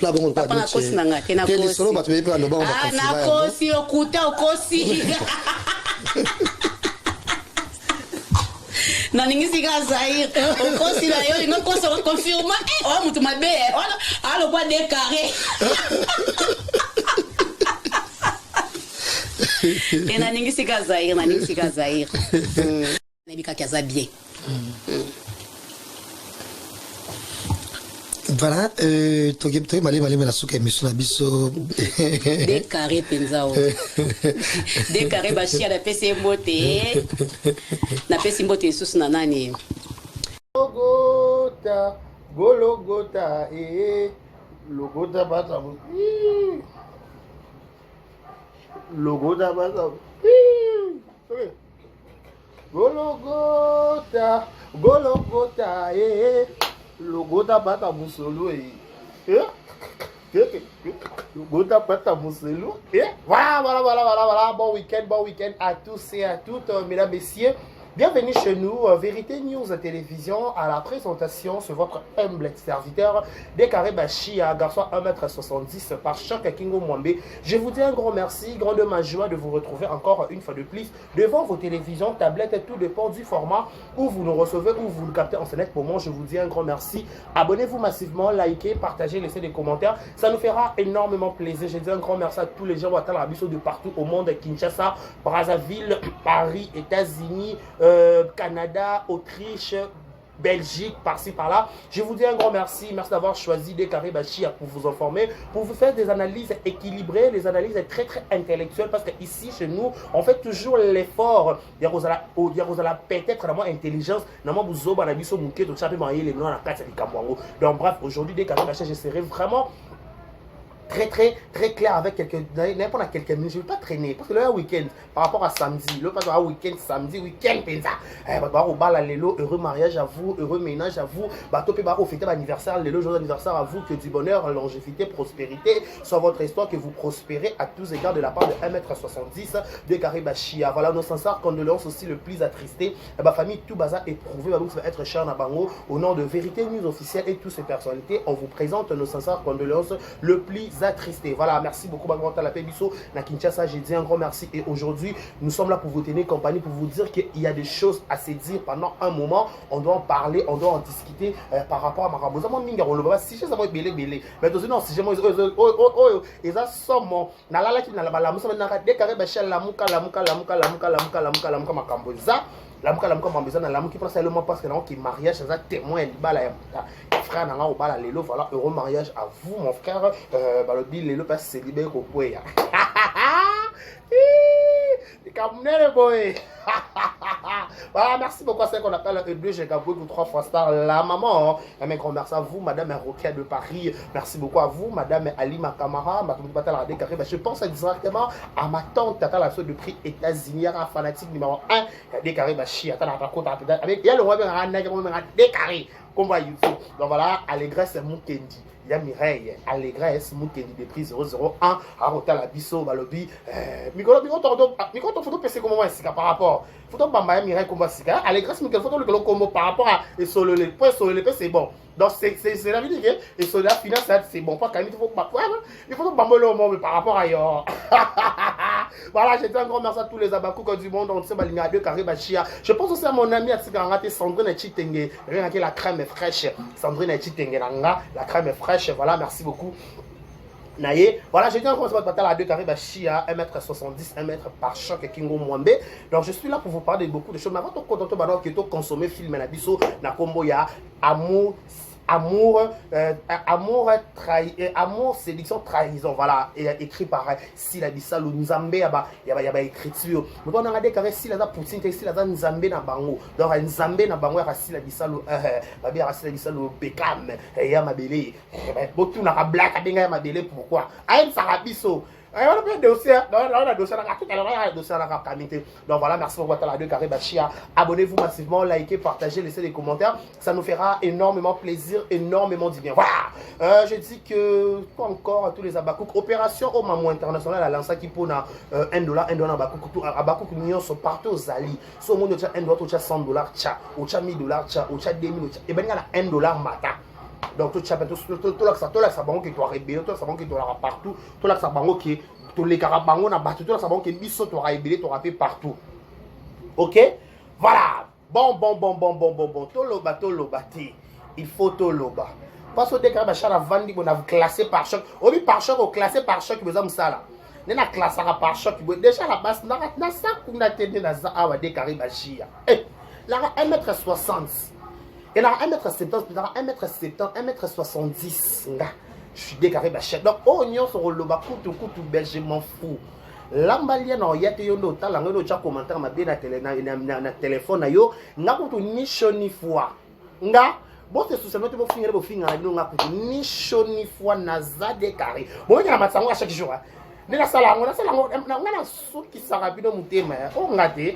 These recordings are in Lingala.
Pla bongo lokola Papa nakosi na nga te Te lisolo bato bayebi baloba ngo Ah, bakonfirma yango. nakosi lokuta okosi. Naningisi kaka Zaire. Okosi na yo olingi okosa okonfirma. Eh, oya moto mabe eh. Wana alokwa de carré. E naningisi kaka Zaire, naningisi kaka Zaire. Nayebi kaka aza bien. Voilà, euh, toke toke malemi malemi na suka émission na biso. De carré mpenza o. De carré bashia napesi ye mbote. Napesi mbote lisusu na nani? Gologota, Gologota, eh, Logota bata, Logota bata, Gologota, Gologota, eh, Logota bata musolo, eh, eh, Logota bata musolo, eh. Voilà, voilà, voilà, voilà, voilà. Bon week-end, bon week-end à tous et à toutes, mesdames, messieurs. Bienvenue chez nous, Vérité News Télévision, à la présentation, c'est votre humble serviteur, Décaré Bachia, garçon 1m70 par choc Kingo Mwambe. Je vous dis un grand merci, grande ma joie de vous retrouver encore une fois de plus devant vos télévisions, tablettes, tout dépend du format où vous nous recevez, où vous le captez en ce net moment. Je vous dis un grand merci. Abonnez-vous massivement, likez, partagez, laissez des commentaires. Ça nous fera énormément plaisir. Je dis un grand merci à tous les gens de partout au monde, Kinshasa, Brazzaville, Paris, États-Unis, Canada, Autriche, Belgique, par-ci, par-là. Je vous dis un grand merci. Merci d'avoir choisi Décaré Bachir pour vous informer, pour vous faire des analyses équilibrées, des analyses très, très intellectuelles, parce que ici, chez nous, on fait toujours l'effort. Ya peut-être vraiment intelligence, na mwa buzoba na biso moke, to chape mayele no na kati ya likambo yango. Donc bref, aujourd'hui, Décaré Bachir, je serai vraiment très très très clair avec quelques pendant quelques minutes. Je ne vais pas traîner parce que le week-end par rapport à samedi, le pas week-end samedi, week-end penza eh ba ba lelo, heureux mariage à vous, heureux ménage à vous, bato pe ba fêter l'anniversaire lelo, joyeux anniversaire à vous, que du bonheur, longévité, prospérité soit votre histoire, que vous prospérez à tous égards de la part de 1m70 de Karibachia. Voilà nos sincères condoléances aussi le plus attristé, ba famille tout baza éprouvé, ba va être cher na bango. Au nom de Vérité News officielle et toutes ses personnalités, on vous présente nos sincères condoléances le plus attristé. Voilà, merci beaucoup Bagota la Biso na Kinshasa, j'ai dit un grand merci et aujourd'hui, nous sommes là pour vous tenir compagnie, pour vous dire qu'il y a des choses à se dire pendant un moment, on doit en parler, on doit en discuter par rapport à makambo. Moi minga koloba si je ça belé belé. Mais dans une sujet moi oyo eza somo nalalaki na balamusa naka décarré bachel lamuka lamuka lamuka lamuka lamuka lamuka lamuka makambo eza lamuka lamuka makambo eza na lamuki mpona salema parce que nango ki mariage aza témoin ya libala ya frère nanga kobala lelo. Voilà, heureux mariage à vous mon frère. Balobi lelo mpe célibat ekokweya likambo monene boye. Voilà, merci beaucoup à celle qu'on appelle E2 Gaboué, trois fois star, la maman. Un grand merci à vous, Madame Roquet de Paris. Merci beaucoup à vous, Madame Alima Kamara. Je pense directement à ma tante, Tata la de prix États-Unis, fanatique numéro 1. Décarré, il y a le roi, Décarré, comme va YouTube. Donc voilà, Allégresse Mukendi. Ya Mireille, Allégresse Mukendi de prix 001, Arota biso, balobi, mikolo, mikolo, mikolo, photo PC comment est par rapport. Photo bamba ya Mireille komba sika. Allégresse Mukendi, photo le combo par rapport à et solo le point solo le c'est bon. Donc c'est la vie que et solo la finance c'est bon pas quand même il faut bamba le moment par rapport à yo. Voilà, je dis un grand merci à tous les abakouks du monde entier, balinga deux carré bachia. Je pense aussi à mon ami Atikangate Sandrine Chitenge, rien que la crème est fraîche. Sandrine Chitenge nanga, la crème est fraîche. Voilà, merci beaucoup. Naye. Voilà, j'ai dit encore une fois, à deux carré bachia, 1m70, 1m par choc Kingo Mwambe. Donc je suis là pour vous parler de beaucoup de choses. Mais avant de continuer, de consommer film na biso na kombo ya amour amour amour trahi amour séduction trahison. Voilà, et écrit par Sila Bisalu Nzambe ya ba écriture. Mais on a déclaré Sila za Poutine te Sila za Nzambe na bango. Donc Nzambe na bango ya Sila Bisalu ba bien Sila Bisalu Beckham ya mabele. Botu na black abenga ya mabele pourquoi? Aime sarabiso. On a un dossier, on a un dossier, on a un dossier, on a un. Donc voilà, merci beaucoup à la deux carré Bachia. Abonnez-vous massivement, likez, partagez, laissez des commentaires. Ça nous fera énormément plaisir, énormément du bien. Voilà. Je dis que quoi encore à tous les Abakouk. Opération au Mamou International à lancer qui pour 1 dollar, 1 dollar Abakouk, tout Abakouk nyonso partout aux Ali. So monde tcha 1 dollar, tcha 100 dollars tcha, ou tcha 1000 dollars tcha, ou tcha 2000 tcha. Et ben il y a 1 dollar matin. Donc totya mpe tolakisa, tolakisa bango ke toaka ebele, tolakisa bango ke tolaka partout, tolakisa bango ke tolekaka bango na bato, tolakisa bango ke biso toaka ebele, toaka mpe partout. Ok, voilà. Bon, bon, bon, bon, bon, bon, bon, toloba, toloba te, il faut toloba, parce que dès bachar avandi bo na classé par choc, obi par choc, oclassé par choc, boza mosala nde na classaka par choc boye. Déjà la base naza kuna te, nde naza awa. Décarré bashia eh, naka 1 mètre 60, elaka 1 mètre 70, naka 1 mètre 70, 1 mètre 70. Nga je suis décarré bashia. Donc oyo nyonso koloba kutu kutu belge, je m'en fous. Lamba lia na oya te. Yo nde otala ngo, nde otya commentaire mabe na, tele, na, na, na, na telefone na yo. Nga kutu ni chaud ni froid. Nga bose susano te, bofingana, bofinga na bino. Nga kutu ni chaud ni froid, naza décarré. Boyokela matisa yango à chaque jour nde nasala yango, nasala yango. Nga nasukisaka bino motema o nga te.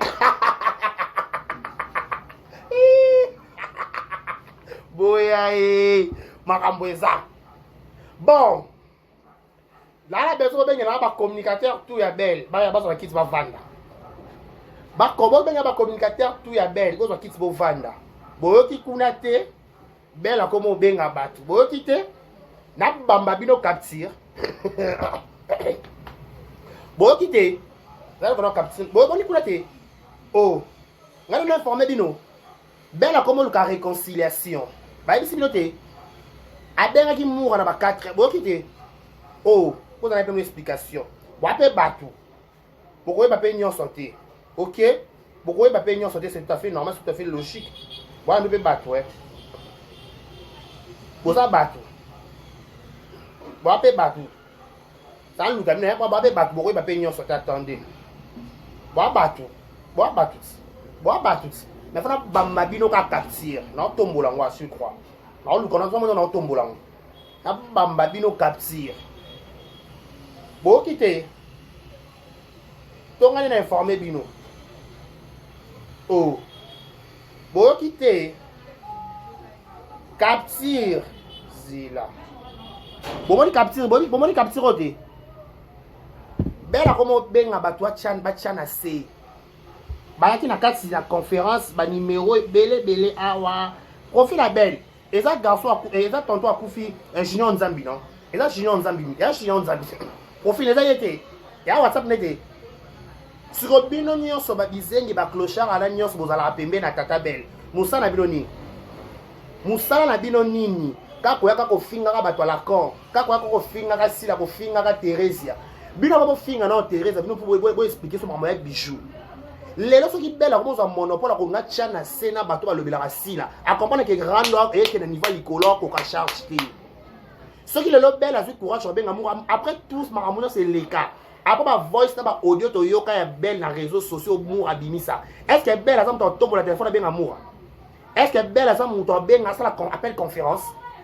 Boya ye, makambo eza bon. Lala besoin bobengelaka bacommunicateur tout ya belle, baya bazwa kiti bavanda. Bobenga bacommunicateur tout ya belle, bozwa kiti bovanda. Boyoki kuna te, belle akoma obenga bato. Boyoki te, nabamba bino capture. Boyoki te, capture boyokoni kuna te. O ngai nano informe bino, belle akoma oluka réconciliation. Bayebisi bino te, abengaki mura na ba 4. Boyoki te, o kozala mpe no explication. Bwa mpe bato bokoyeba mpe nyonso te. Ok, bokoyeba mpe nyonso te, c'est tout à fait normal, c'est tout à fait logique. Bwana mpe bato e boza bato, bwa mpe bato saluka bino, bwa mpe bato bokoyeba mpe nyonso te. Attendez, bwa bato, bwa bato ti, bwa bato ti. Mais fana bamba bino ka capture, naotombola yango asu croix, naoluka, nazomona, naotombola yango, nabamba bino capture. Boyoki te, tongani na informe bino. O boyoki te, capture zila. Bomoni capture, bomoni capture oyo te. Bela koma obenga bato batya na se, bayaki na kati na conférence, banimero ebele ebele awa. Profil ya belle eza garçon, eza tonton akufi, Junior Nzambi. Non, eza Junior Nzambi, eza Junior Nzambi. Profil eza ye te, ya WhatsApp ne te. Siko bino nyonso babizengi, baclochard ala nyonso bozalaka pembe na tata belle, mosala na bino nini? Mosala na bino nini? Kaka koyaka kofingaka bato ya lacan, kaka koyaka kofingaka Sila, kofingaka Theresia. Bino ba bofinga nao Theresia, bino mpo boexpliquer so makambo ya bijou. Lelo soki bele akomozwa monopole, akonga tia na se na bato balobelaka Sila, acomprendre ke rando eyeke na niveau ya likolo, akoka charge te. Soki lelo bele azwi courage abenga moko, après tous makambo nyonso eleka, après bavoice na baaudio toyoka ya bele na réseaux sociaux, Mour abimisa, est ce que bele aza moto atombola telefone abenga Moura? Est ce que bele aza moto abenga, asala appel conférence?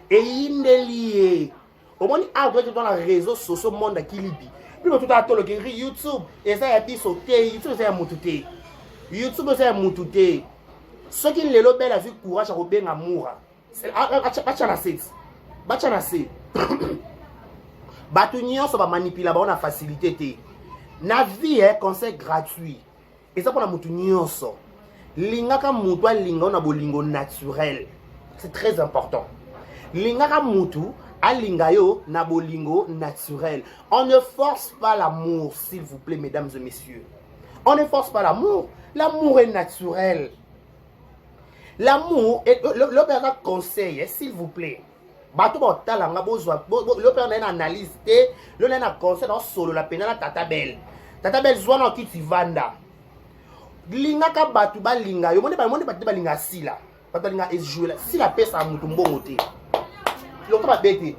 Eyindeli ye. Omoni awa toyaki na réseaux sociaux, monde akilibi bino totala, toloki YouTube eza ya biso te, YouTube eza ya mutu te, YouTube eza ya mutu te. Soki lelo bele azwi courage ya kobenga Mura, batya na se, batya na se. Bato nyonso bamanipula bango na facilité te na vie. Eh, conseil gratuit eza mpona motu nyonso: lingaka motu alinga yo na bolingo naturel, c'est très important. Lingaka motu alinga yo na bolingo naturel. On ne force pas l'amour, s'il vous plaît, mesdames et messieurs, on ne force pas l'amour. L'amour est naturel. L'amour, lope aza conseil, eh, s'il vous plaît. Bato baotala nga, bozwa lope na ye na analyse te, lo na ye na conseil, naosolola mpenza na tata belle. Tata belle, zwa na okiti, vanda, lingaka bato balinga yo. Moni bato te balinga Sila, bato balinga ejouela. Sila apesaka motu mbongo te, lokola mabe te.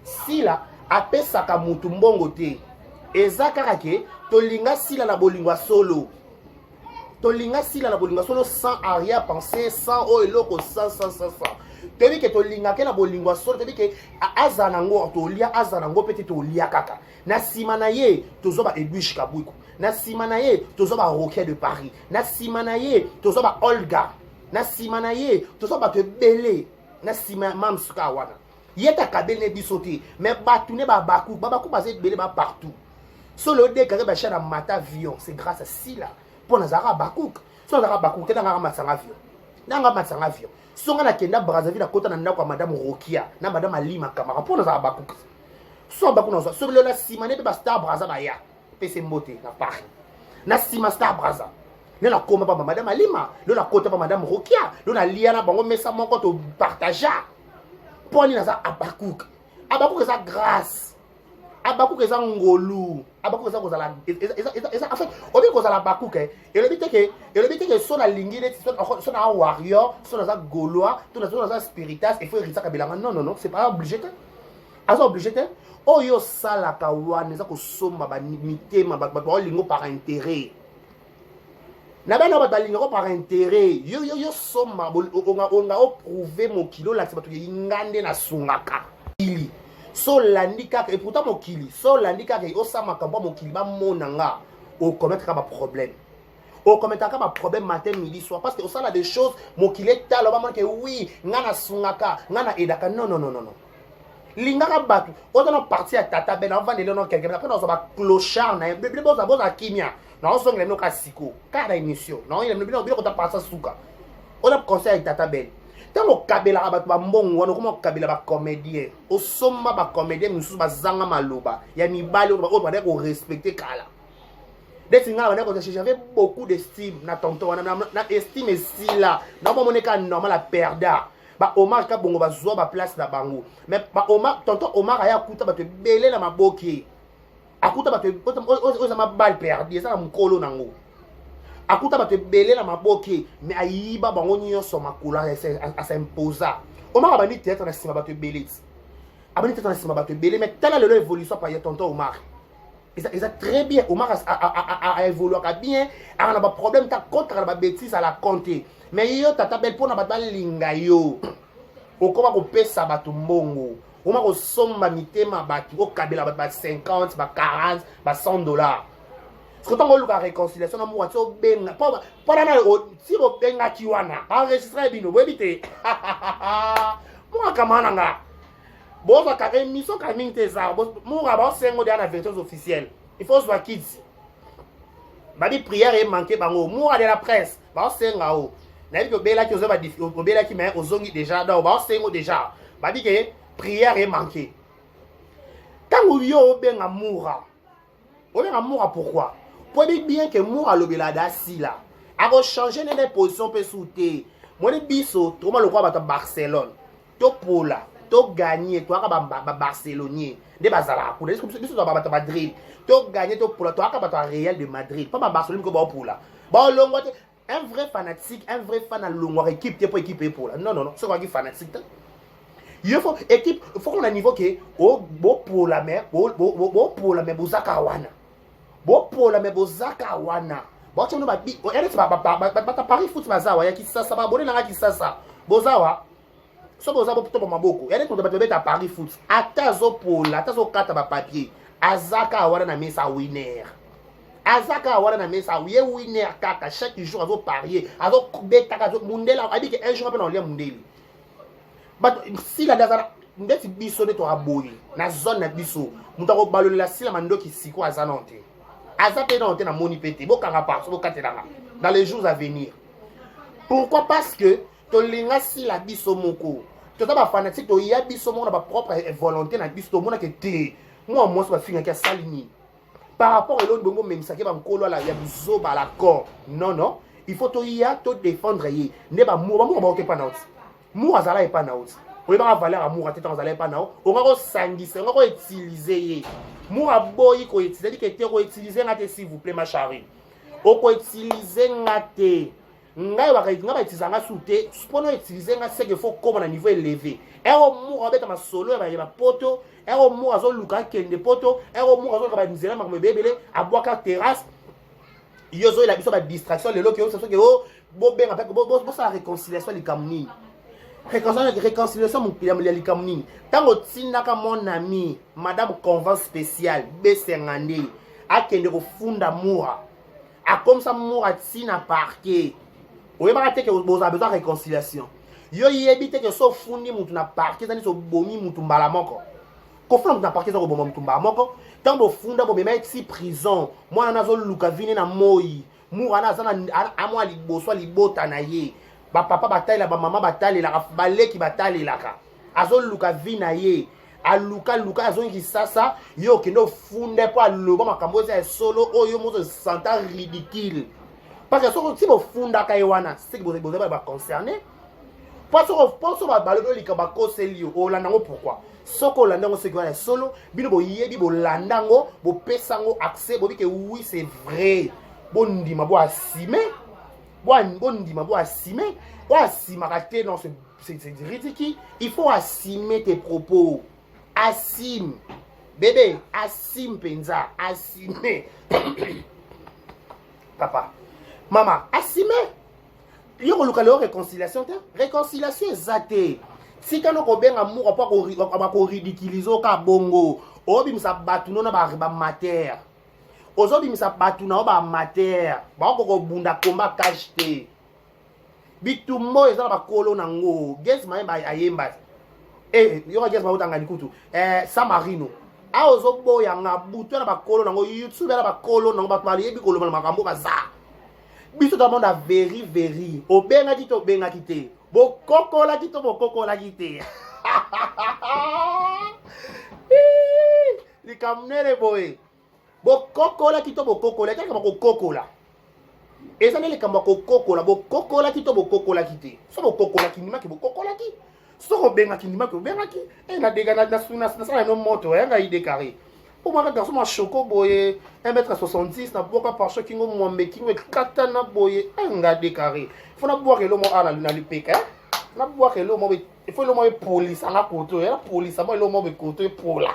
Sila apesaka motu mbongo te. Eza kaka ke tolinga Sila na bolingo ya solo, tolinga Sila na bolingo ya solo, sans arrière pensée, sans oyo eloko, sans, sans, sans, sans. Toyebi ke tolingake na bolingo ya solo, toyebi ke aza nango tolia, aza nango mpe te, tolia kaka na nsima na ye. Tozwa ba Edwige Kabwiko na nsima na ye, tozwa ba Roquet de Paris na nsima na ye, tozwa ba Olga na nsima na ye, tozwa bato ebele na nsima ya mamsuka wana. Ye takabeli ne biso te, mais bato ne babaku, babaku baza ebele, ba partout. So lelo dekake bashia na mata avion, c'est grâce à Sila, mpo nazalaka bakuk. So nazalaka bakuk te, nangaka masanga avion. Nanga matisa nga avion. So nga nakenda Brazzaville, akota na ndako ya madame Rokia na madame Alima Kamara mpo nazala bakuki. So baku nazwa so lelo na nsima ne mpe bastar Braza baya pese mbote na Paris. Na nsima star Braza nde nakoma pa madame Alima, lelo nakota pa madame Rokia, lelo nalia na bango mesa moko topartagea. Mpo nini naza Abakuk? Abakuk eza grâce, Abakuk eza ngolu, Abakuk eza kozala eza en fait obi kozala Abakuk elobi te ke elobi te ke so nalingi neti so na warrior, so naza gaulois to so naza spiritas, il faut erisaka bilanga. Non, non, non, c'est pas obligé te, aza obligé te. Oyo osalaka wana eza kosomba mitema bato baolingo par intérêt na bana, bato balingako par intérêt. Yo yo yo somba onga oprouve mokili, olakisa bato nga nde nasungaka mokili. So olandi kaka, et pourtant mokili, so olandi kaka osala makambo ya mokili, bamona nga okommettre kaka baproblème, okometaka baproblème matin, midi, soir, parce que osala des choses mokili etala, bamona ke oui, nga nasungaka, nga na aidaka. Non, non, non, non, non, lingaka bato. Oza na parti ya tata ben avandeli no quelque, après nazwa baclochard na ye bino, boza boza kimia, naozongela bino ka siko kaka na émission, naoyela bino bino kota parti suka. Oza conseil ya tata ben, ntango okabelaka bato bambongo wana, okoma kokabela bacomédien, osomba bacomédien mosusu bazanga maloba ya mibali oyo bandaki korespecte kala. Neti ngai bandaki koza, j'avais beaucoup d'estime na tonton wana, na estime esila, naomamoneka normal aperda. Baomar ka bongo bazwa baplace na bango, mais baomar, tonton Omar aya akuta bato ebele na maboke, akuta bato oyo eza mabale perdu, eza na mokolo nango, akuta bato ebele na maboke, mais ayiba bango nyonso makolo, asimposa. Omar abandi théâtre na nsima bato ebele ti abandi théâtre na nsima bato ebele, mais tala lelo évolution pa ya tonton Omar, eza très bien. Omar aévoluaka bien, aka na baproblème ta kotaka na babétise à la compte. Mais yo tata bel, mpona bato balinga yo, okoma kopesa bato mbongo, okoma kosomba mitema bato, okabela bato ba 50, ba 40, ba 100 dollars. Soki ntango oluka réconciliation na moko ti obenga mpona na ti bobengaki wana, baenregistre bino, boyebi te mokakama na nga, bozwaka émission ka mingi te. Eza moka baosengo deya na versions officielles, il faut ozwa kiti babi prière emanke bango. Moka de la presse baosenga o nayebi ke obelaki, obelaki, mais ozongi déjà, donc baosengo déjà babi ke prière emanke. Ntango yo obenga Mura, obenga Mura pourquoi? Po ebi bien ke Mura alobela da asila, akochange nene position mpe su te. Moni biso tokoma lokola bato ya Barcelone, topola, toganye, toyaka babarcelonien nde bazalaka kuna. Biso toza bato ya Madrid, toganye, topola, toyaka bato ya Real de Madrid mpo babarcelone miko baopola, baolongwa te. Un vrai fanatique, un vrai fan alongwaka équipe te mpo équipe epola. Non, non, non, soki waki fanatique te, yo faut équipe, faut qu'on a niveau ke bopola, mais bopola, mais bozaka wana, bopola, mais bozaka wana, baotya bino babi neti bata Paris foot baza wa ya Kisasa, babone nanga Kisasa boza wa. Soki oza botoba maboko ya neti moto bato babeta Paris foot, ata azopola, ata azokata bapapier, aza kaka wana na mesa winner, aza kaka wana na mesa ye winner kaka. Chaque jour azoparie, azobetaka mundele, abike un jour mpe na olia mundele. Bato sila nde aza ndeti biso nde toaboyi na zone na biso. Moto akobalolela sila mandoki siko aza nano te, aza mpe nano te, namoni mpe te. Bokanga parso, bokatelanga dans les jours à venir. Pourquoi? Parce que tolinga sila biso moko, toza bafanatique, toya biso moko na bapropre volonté na biso. Tomonake te mwa mwasi bafingaki asali nini par rapport eloni bongo, omemisaki bankolo ala ya buzoba la con. Non, non, il faut toya todéfendre ye nde bamour bamour baoke epa na oti. Mour azala epa na oti, oyebaka valeur ya mour te. Ntango azala epa na yo, onga kosangisa, onga koutilize ye. Mour aboyi koutilize dike te, koutilize nga te, s'il vous plaît, ma chérie, okoutilize nga te. Ngai nga bautilize nga su te. Mpona outilize nga seke faut koma na niveau élevé. Ero mour abeta masolo ya bapoto, ero mour azoluka akende poto, ero mour azoluka banzela makambo ebele, abwaka terrasse. Yo ozoyela biso badistraction lelo ke soki o bobenga mpe bosala réconciliation, likambo nini? Réconciliation ya likambo nini? Ntango otindaka mon ami madame convent spécial besenga nde akende kofunda Mura, akomisa Mura ntina parquet, oyebaka te ke bozala besoin réconciliation. Yo yebi te ke so ofundi mutu na parquet eza neti obomi mutu mbala moko. Kofunda mutu na parquet eza koboma mutu mbala moko. Ntango bofunda, bomema ye ti prison, mwana na azoluka vine na moi. Mura wana aza na amwa liboso ya libota na ye. Bapapa batalela, bamama batalelaka, baleki batalelaka. Azoluka vie na ye, aluka luka, azongi Kisasa. Yo okende ofunde mpo aloba makambo eza ya solo oyo mozo santa ridicule, parce que soki ti bofundaka ye wana, seki bozali baconcerné. Mpo soki balobi olika bakoseli yo, olanda yango pourquoi? Soki olanda yango, soki wana ya solo, bino boyebi, bolanda yango, bopesa yango accès, boyebi ke oui, c'est vrai, bondima, boasime, bondima, boasime. Oyo asimaka te, non, c'est ridicule. Il faut assumer tes propos. Assume, bébé, assume mpenza, assume, papa, mama, assume. Yo koluka leo réconciliation te, réconciliation eza te. Tika no kobenga moko mpo bakoridiculiser oka bongo. Obimisa bato no na bamatere, ozobimisa bato na yo bamatere, bakoka kobunda komba cage te. Bitumba oyo eza na bakolo nango. Gaz Mayemba ayemba e yoka Gaz mautangani kutu Samarino awa ozoboyanga butu na bakolo nango. YouTube na bakolo nango, bato bayebi koloba na makambo baza. Biso tomonda veri veri, obengaki to obengaki te, bokokolaki to bokokolaki te. Likambo nene boye, bokokolaki to bokokolaki, kaka bakokokola, eza nde likambo ya kokokola. Bokokolaki to bokokolaki te, so bokokolaki, ndimaki bokokolaki, soki obengaki, ndimaki obengaki. E nadega nasala no moto ya ngai décarré mpo mwaka garçon mwa shoko boye, 1 mètre 70, nabwaka parcho kingo mwambe kingo ekatana boye. Nga décarré, fo nabwaka elo mo awa na lipeka, nabwaka elo mo, ifo elo mo epolisanga koto oyo, napolisa mo elo mo bekoto epola.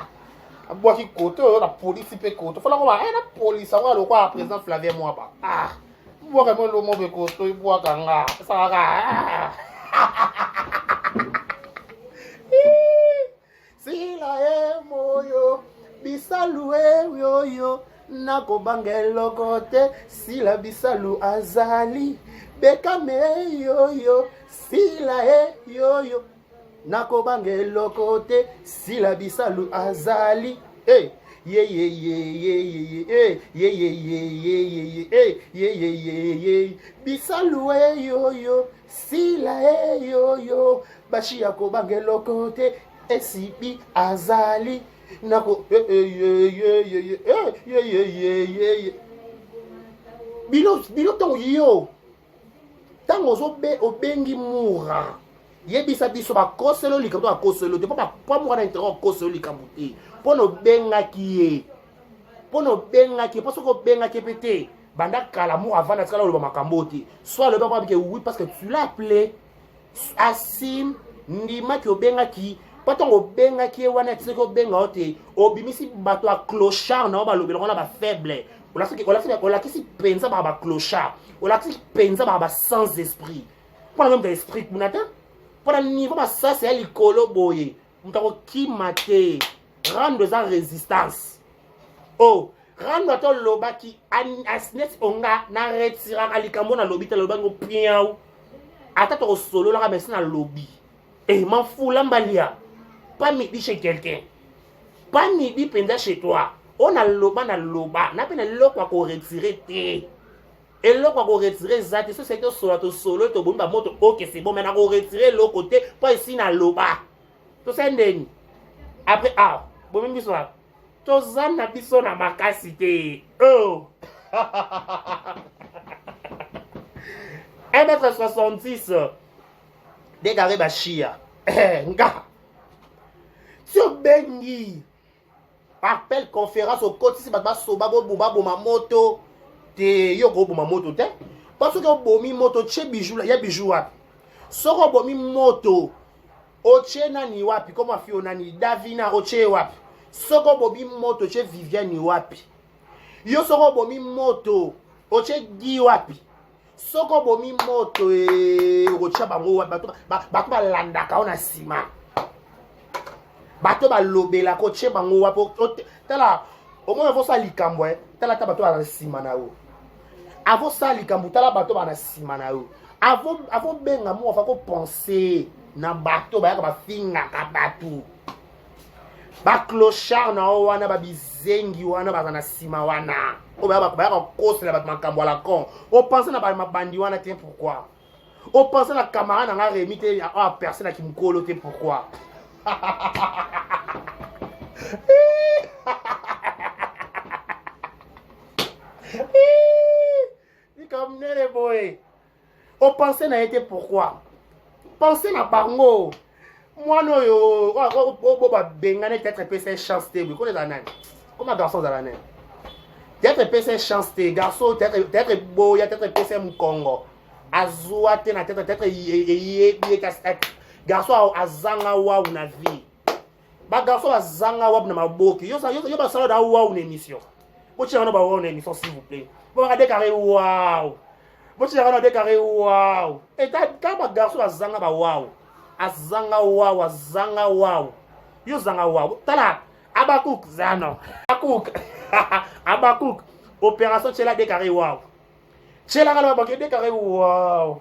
Abwaki koto oyo, napolisi mpe koto, fo nakoma napolisa ngo lokola président Flavien Mwaba. Ah, bwaka mo elo mo bekoto ebwaka nga esalaka sila e moyo bisalu e yoyo, nakobanga eloko te. Sila Bisalu azali bekame yoyo, sila e yoyo, nakobanga eloko te. Sila Bisalu azali hey. Ye ye ye ye ye ye ye ye ye ye ye ye ye ye ye ye Bisalu e yoyo, sila e yoyo, bashi ya kobanga eloko te. Esibi azali nako ye ye ye ye ye ye ye ye ye bino bino. Ntango yo, ntango ozobe obengi mura, yebisa biso bakoselo likambo to bakoselo te, mpo mura na intérêt okoselo likambo te. Mpo na obengaki ye, mpo na obengaki ye, mpo soki obengaki ye mpe te, banda kala mura avanda tikala oloba makambo te. Soit alobi ako abike oui, parce que tu l'as appelé. Assume, ndimaki obengaki, mpo ntango obengaki ye wana, soki obenga yo te, obimisi bato ya clochard na yo, balobelaka wana bafaible. Olakisi mpenza baka baclochard, olakisi mpenza baka ba sans esprit. Mpona moto ya esprit kuna te, mpona niveau masasi ya likolo boye, moto akokima te. Rando eza résistance. O rando ata olobaki neti onga na retiraka likambo nalobi te, nalobi yango piau, ata tokosololaka mesi nalobi e mafula mbalia pas midi chez quelqu'un, pas midi mpenza chez toi. Oyo naloba, naloba na mpe na eloko ya koretirer te, eloko ya koretirer eza te. Soki tosola, tosolo, tobomi bamoto, ok, c'est bon, mais na koretirer eloko te, mpo esi naloba. Tosali ndeni après ah bomi biso, toza na biso na makasi te. Oh, 1 mètre 70 degare bashia nga ti obengi appel conférence, okotisi bato basoba, baboma moto te. Yo koboma moto te, mpo soki obomi moto, otie bijou ya bijou wapi? Soki obomi moto, otie nani wapi? Koma fio nani, Davina, otie wapi? Soki obomi moto, otie Viviane wapi? Yo soki obomi moto, otie Gi wapi? Soki obomi moto e, okotia bango wapi? Bato balandaka yo na nsima, bato balobelaka, otie bango wapi? Tala, omoni, avosala likambo, tala ata bato bana nsima na yo. Avosala likambo, tala bato bana nsima na yo. Avobenga mo afa kopenser na bato bayaka bafingaka bato, baclochard na yo wana, babizengi wana baza na nsima wana, oyo bayaka kokosela bato makambo ya lacon. Opense na mabandi wana te, pourquoi? Opense na camarade na nga Remy te oyo aperce na kimokolo te pourquoi? Likambo monene boye. Opense na ye te pourquoi? Pense na bango. Mwana oyo oyo babengani théâtre epesa ye chance te boye. Kona ezala nani? Koma garçon azala nani? Théâtre epesa ye chance te. Garçon théâtre eboya, théâtre epesa ye mokongo. Azwa te na théâtre, théâtre eyebi ye kasi garçon azanga wawu na vie. Ba garçon bazanga wawu na maboki. Yo yo basala na wawu na émission. Botia wana ba wawu na émission s'il vous plaît. Bo déclarer wawu. Botia wana déclarer wawu. Et ta ba garçon bazanga ba wawu. Azanga wawu, azanga wawu. Yo zanga wawu. Tala Abakuk zano. Abakuk. Abakuk. Opération Tchela déclaré wawu. Tchela kala ba déclaré wawu.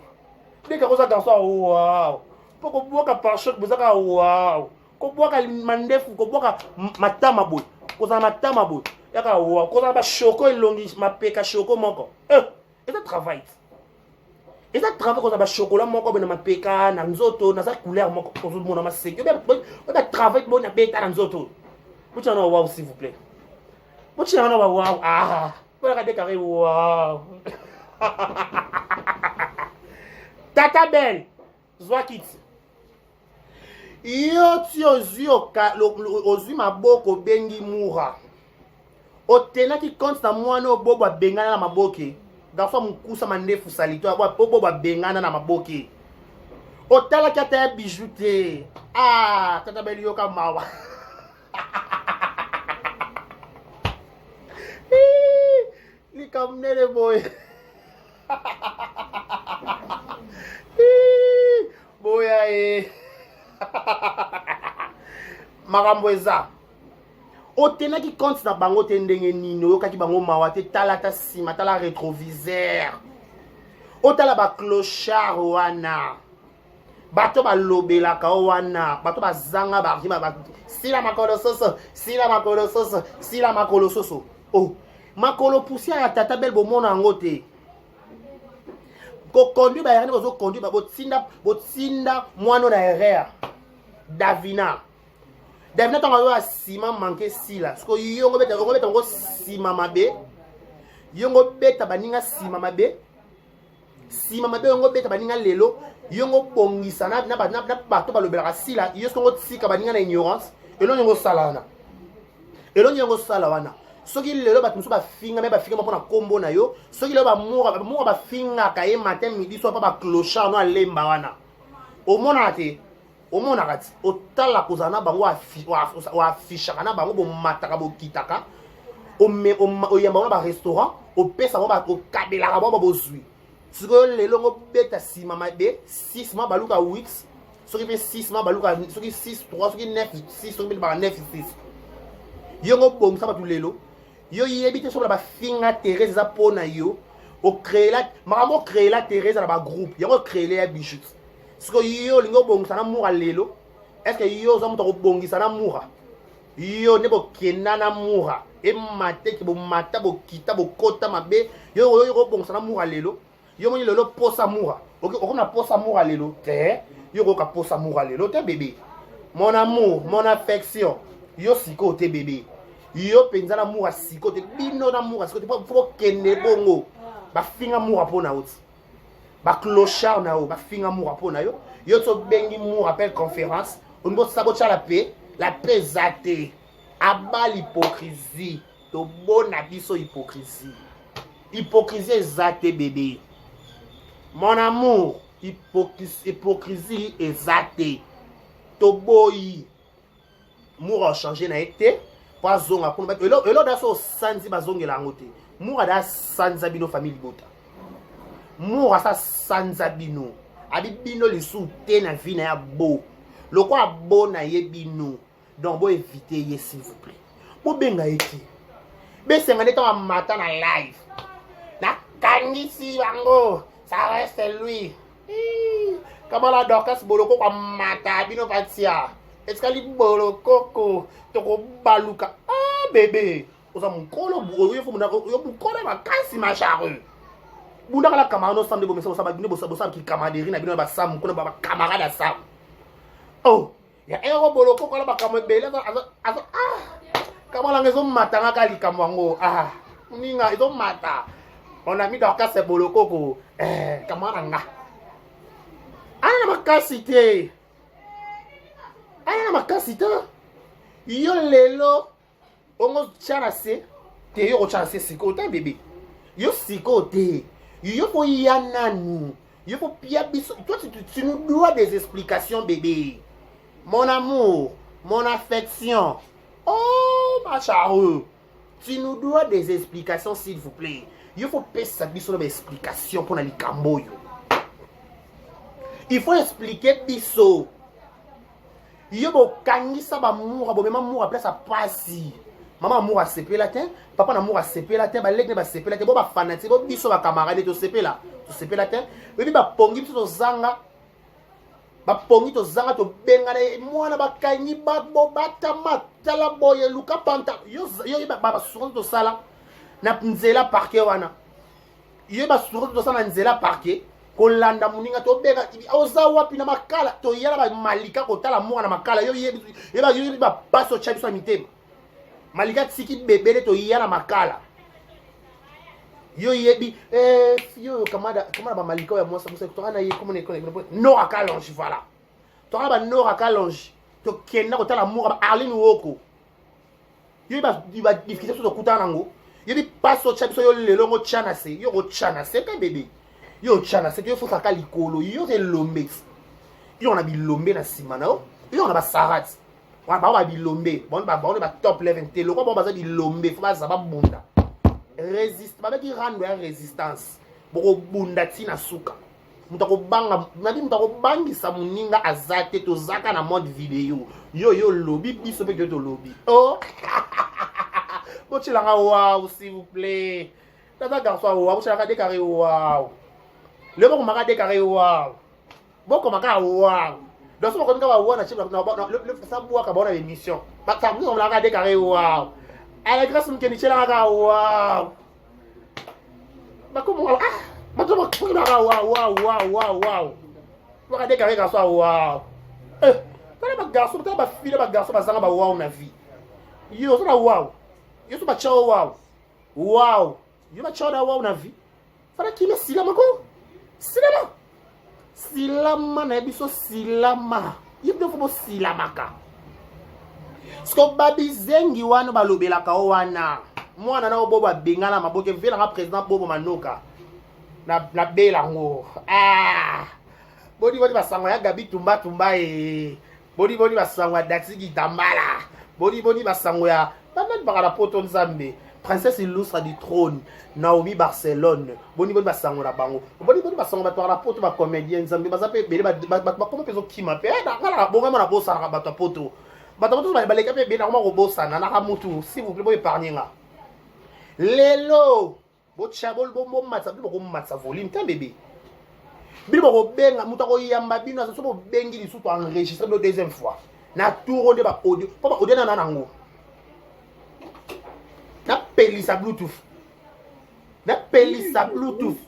Déclaré oza garçon wawu. Po kobwaka pare-choc bozaka wawu. Kobwaka mandefu, kobwaka matama boye. Kozala matama boye. Yaka wawu. Kozala ba choco elongi mapeka choco moko. Eh, eza travail. Eza travail kozala ba chocolat moko boye na mapeka na nzoto naza couleur moko ozomona maseki. Oyo ba travail boye na beta na nzoto. Botia na wawu s'il vous plaît. Botia na wawu. Ah, boyaka déclaré wawu. Tata Belle, zwa kiti. Yo ti ozwi ozwi maboko obengi mura. Otenaki compte na mwana oyo bobo abengana na maboke. Garçon mokusa mandefu salito oyo bobo abengana na maboke. Otalaki ata ya bijou te. Ah, tata Belle yoka mawa. Likambo nene boye. Boya ye. Makambo eza. Otenaki compte na bango te ndenge nini, oyokaki bango mawa te, tala ata nsima, tala rétroviseur. Otala ba clochard wana. Bato balobelaka wana, bato bazanga ba ba sila makolo soso, sila makolo soso, sila makolo soso. Oh, makolo poussière ya tata Belle bomona yango te. Koconduire ba erreur bozo conduire botinda botinda mwana na erreur. Davina. Davina ntango azo ya nsima manque sila. Siko yo ngo beta ngo beta ngo nsima mabe. Yo ngo beta baninga nsima mabe. Nsima mabe yo ngo beta baninga lelo. Yo ngo bongisa na na na bato balobelaka sila. Yo siko ngo tika baninga na ignorance. Elongi ngo sala wana. Elongi ngo sala wana. Soki lelo bato mosusu bafinga me bafinga mpona kombo na yo. Soki lelo bamura bamura bafingaka ye matin midi soir pa ba clochard no alemba wana. Omonaka te. Omonaka ti otala kozala na bango oaffichaka na bango bomataka bokitaka oyamba bango na ba restaurant opesa bango okabelaka bango bozwi. Sikoyo lelo ngo beta nsima mabe 6 ma baluka 8 soki mpe 6 ma baluka soki 6 3 soki 9 6 soki mpe baka 9 6. Yo ngo bongisa bato lelo yo yebi te soki bafinga Thérèse eza mpo na yo ocréela makambo ocréela Thérèse na ba groupe yango ocréela ya bijou. Sikoyo yo olingi obongisa na mura lelo, est-ce que yo oza moto akobongisa na mura? Yo nde bokenda na mura emateki bomata bokita bokota mabe, yo oyo okobongisa na mura lelo. Yo moni lelo posa mura, okomi na posa mura lelo te, yo okoka posa mura lelo te bébé. Mon amour, mon affection, yo sikoyo te bébé. Yo mpenza na mura sikoyo te, bino na mura sikoyo te, po bokende bongo. Bafinga mura mpo na yo ti. Ba clochard na yo, bafinga mura mpo na yo. Yo ti obengi mura appel conférence, olingi osala botya la paix, la paix eza te. Aba l'hypocrisie, tobona biso hypocrisie. Hypocrisie eza te bébé. Mon amour, hypocrisie eza te. Toboyi. Mura changer na ye te po azonga kuna. Elo elo da so sanzi bazongela yango te. Mura da sanza bino famille libota. Mura sa sanza bino. Abi bino lisu te na vie na ya bo. Lokwa bo na ye bino. Donc bo éviter ye s'il vous plaît. Bo benga ye te. Besenga nde ntango amata na live. Nakangisi bango. Ça reste lui. Kamala Dorcas Bolokoko amata bino batia. Etikali Bolokoko tokobaluka. Ah bébé, oza mokolo yo mokolo makasi ma charrue. Bundaka na camarade no samedi bomesa bosaba bino bosaba ki camaraderie na bino na basamu kuna ba camarade ya samu. Oh, ya ero boloko kola makambo ebele aza aza aza ah kamala nga ezomata nga kaka likambo yango ah moninga ezomata mon ami Dorcas bolokoko eh kamala nga ana na makasi te ana na makasi te yo lelo ongo tya na se te yo okotya na se sikoyo te bebe yo sikoyo te yo fo ya nanu yo fo pia biso toi tu, tu, tu nous dois des explications bébé mon amour mon affection oh ma charue tu nous dois des explications s'il vous plaît yo fo pesa biso na baexplication mpo na likambo oyo il faut expliquer biso yo bokangisa bamura bomema mura place ya pasi mama amour asepela te papa na amour asepela te baleki ne basepela te bo bafanatike bo biso bacamarade tosepela tosepela te oyebi bapongi biso tozanga bapongi tozanga tobengana mwana bakangi batama tala boye luka panta yo basuka tosala na nzela parke wana ye basuro toza na nzela parke kolanda moninga tobenga oza wapi na makala toya na bamalika kotala mwana na makala yo yebi bapasi otya biso na mitema malika tiki bebele toya na makala yo yebi eh, yo kamada kamada bamalika oyo ya mwasi mosa toka na ye komona nora kalonge voilà toka na banora kalonge tokenda kotala mura ba arline woko yo ba difficulté biso tokutana nango yebi mpasi otya biso yo lelo ngo tya na se yo kotya na se te bebe yo otya na se te yo fosaka likolo yo te elombe yo na bilombe na nsima na yo yo na basarati bango ba bilombe bango ba top level te lokwa bango baza bilombe fo baza babunda résiste babeki rando ya résistance bokobunda ti na suka moto akobanga nabi moto akobangisa moninga aza te tozaka na mode video yo yo olobi biso mpe toyo tolobi o oh. botyelanga wow s'il vous plaît tata garçon wow botyelanga dekare wow lelo bokomaka dekare wow bokomaka wow donc soki bokomi kaka wow na sa bwaka bao na émission bakomaka dekare wow ala grâce mokeni tyelanga kaka wow bakomo ah bato bakomaka wow wow wow wow wow baka dekare garçon wow eh tala ba garçon tala ba fille ba garçon bazanga ba wow na vie yo oza na wow yo so batya yo wow wow yo batya na wow na vie fana kimia silama ko silama silama na biso silama ye bino fo bosilamaka siko babizengi wana balobelaka o wana mwana na bobo abengana maboke velanga président bobo manoka na, na bela yango ah! boni boni basango ya gabi tumba tumba e boni boni basango ya dati kitambala boni boni basango ya banani baka na poto nzambe princesse illustre du trône naomi barcelone boni boni basango na bango boni boni basango bato baka na poto bacomédien nzambe baza mpe ebele bato bakoma mpe ezokima mpe eh, nga bongama na bosanaka bato ya poto bato ya poto baleka mpe ebele nakoma kobosana naka mutu s'il vous plaît boépargne nga lelo botya bomatisa bino bokomatisa volume te bebe bino bokobenga moto akoyamba bino aza so bobengi lisusu enregistre bino deuxième fois na tour nde ba audio mpo ba audio nana nango napelisa bluetooth napelisa bluetooth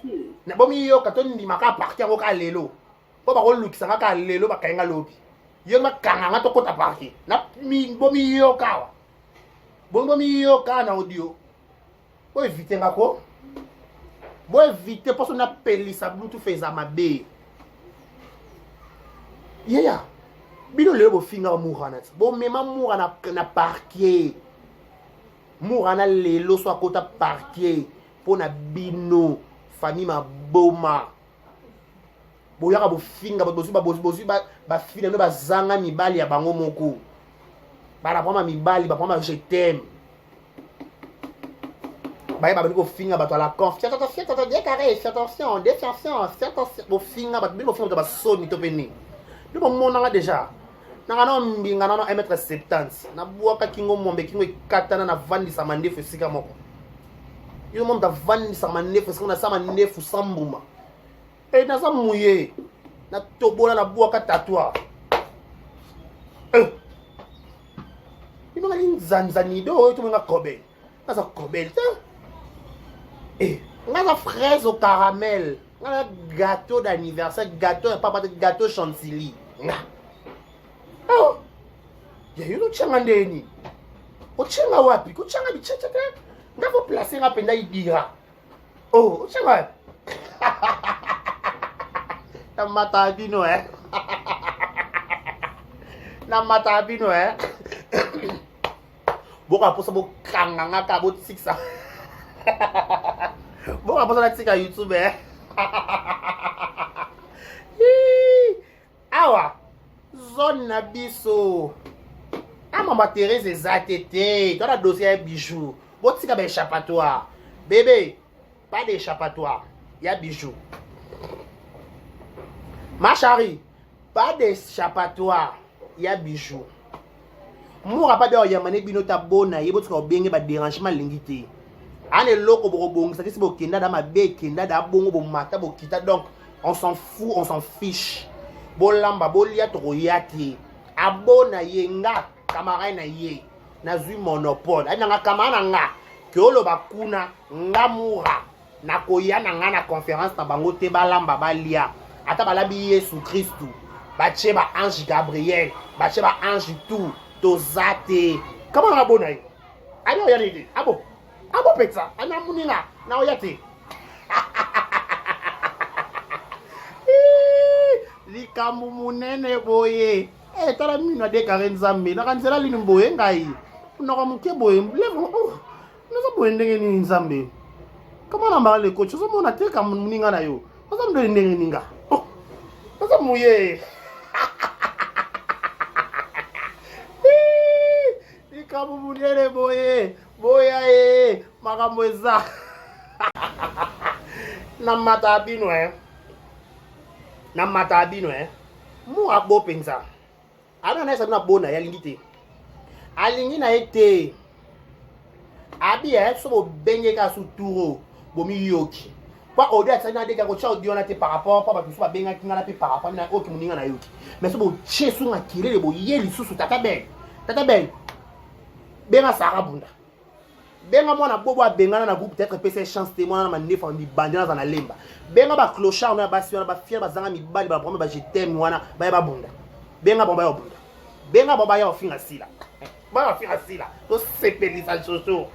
bomiyoka tondimaka parti yango kaka lelo mpo bakolukisa nga kaka lelo bakangi nga lobi yo bakanga nga tokota parti bomiyoka awa bomiyoka na audio Bo éviter nga ko. Bo éviter poso na pelisa bluetooth eza mabe. Yeya. Bino lelo bofinga mura na bo mema mura na, na parquet. Mura na lelo so akota parquet mpo na bino famille maboma boyaka bofinga bozwi bozwi bafina no bazanga mibali ya bango moko bana prama mibali baprama je t'aime baye babandi kofinga bato à la conf attention défiance bofinga bato bino bofinga bato basoni to mpe nini bino bomonanga déjà nanga na mbinga nano 1 mètre 70 nabwaka kingo mwambe kingo ekatana navandisa mandefu esika moko yo mo moto avandisaka mandefu esika nasa mandefu sa mbuma e naza muye natobola nabwaka tatouage eh. Ibanga linzanza nido oyo tobenga kobel. Naza kobel te. Eh. Nga na fraise au caramel. Nga na gâteau d'anniversaire, gâteau ya papa, gâteau chantilly. Nga. Oh. Ya yo otyanga ndenge nini? Otyanga wapi? Kotyanga bityatya te. Nga fo placer nga mpenza idira. Oh, otyanga wapi? Namata bino eh. Namata bino eh. Boka posa bokanga nga kaka botikisa. Boka posa natika YouTube eh. Awa zone na biso. Ah mama Therese eza te te. Toi na dossier ya bijou. Botika ba échappatoire. Bébé, pas d'échappatoire. Ya bijou. Ma chérie, pas d'échappatoire. Ya bijou. Mura pa bia oyamba ne bino ta bona ye botika obenge ba dérangement alingi te. Ana eloko bokobongisa te si bokenda da mabe ekenda da bongo bomata bokita donc on s'en fout, on s'en fiche. Bolamba bolia tokoya te. Abona ye nga camarade na ye nazwi monopole. Ayi nanga camarade na nga ke oloba kuna nga mura nakoya na nga na conférence na bango te balamba balia ata balabi Yesu Kristu batie ba ange Gabriel batie ba ange tout toza te kama na bona ye ayi oya nini abo abo penza ana muninga na oya te likambo monene boye eh, tala mino adekare nzambe naka nzela lini boye ngai monoko moke boye lèvre oh, naza boye ndenge nini nzambe kama na mbala lekoci ozomona te ka moninga na yo oza mdoli ndenge ninga oh, naza moye likambo monene boye boya ye makambo eza na mata bino eh. Na mata bino eh. Mu abo penza. Ana na yesa bino abona ye alingi te. Alingi na ye te. Abi eh so bobenge ka su turo bomiyoki. Kwa audio atisaki na deka kotia audio wana te par rapport kwa bato mosusu babengaki nga na mpe par rapport na oyo moninga na yoki. Mais so botie su makelele boye lisusu tata bel. Tata bel. Benga Sarah Bunda. Benga mwana bobo abengana na groupe peut-être epesa ye chance te mwana na mandefa mibandi naza na lemba. Benga ba clochard na basi wana ba fier bazanga mibali ba problème ba je t'aime wana baya babunda. Benga bango baya babunda. Benga bango baya ofinga sila. Baya ofinga sila. Tosepelisa shosho.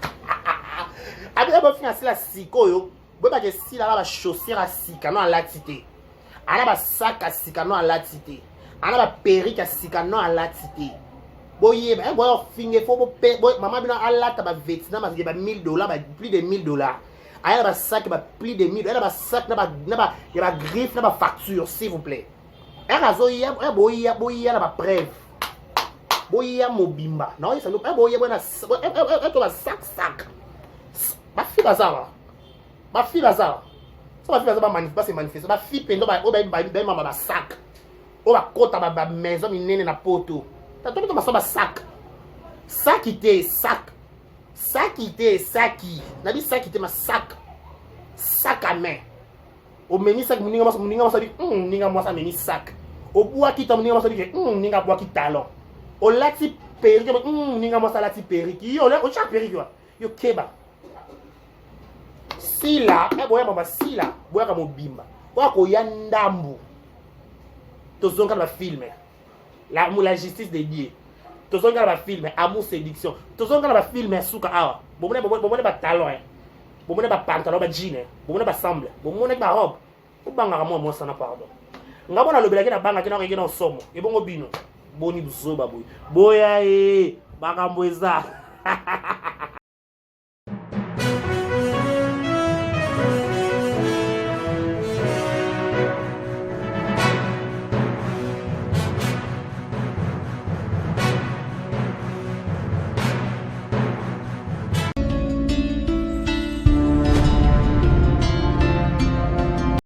Abika bofinga sila sikoyo boyebaka esila na ba chaussure ya sika no alati te. Ana ba sac ya sika no alati te. Ana ba perruque ya sika no alati te. Boyeba, eh, boya ofinge fo bo mama bino alata ba vêtements ba ba 1000 $, ba plus de 1000 $. Aya na ba sac ba plus de 1000, aya na ba sac na ba na ba ya ba griffe na ba facture s'il vous plaît. Aya azoya, aya boya boya na ba preuve. Boya mobimba. Na oyesa aya boya boya na to ba sac sac. Ba fi bazawa. Ba fi bazawa. So ba fi bazawa ba manif ba se manifester. Ba fi pendo ba oyo ba ba mama ba sac. Oyo bakota ba ba maison minene na poto. Tato to baso ba sac. Saki te sac. Saki te saki. Na bi saki te ma sac. Sac à main. Omemi sac moninga mwasi moninga mwasi abi moninga mwasi amemi sac. Obwaki ta moninga mwasi abi ke moninga abwaki talon. Olati perruque moninga mwasi alati perruque. Yo otya perruque wa. Yo keba. Sila, eh boya mama sila, boyaka mobimba. Oya koya ndambu. Tozonga na film. La, la justice de Dieu. Tozonga na ba film, amour séduction. Tozonga na ba film ya suka awa. Bomona bomona ba talon eh. Bomona ba pantalon ba jean eh. Bomona ba semble. Bomona ba robe. Obangaka mwa mwasi na pardon. Nga mona lobelaki na bangaki na okeki na somo. Ebongo bino. Boni buzoba boye. Boya eh makambo eza.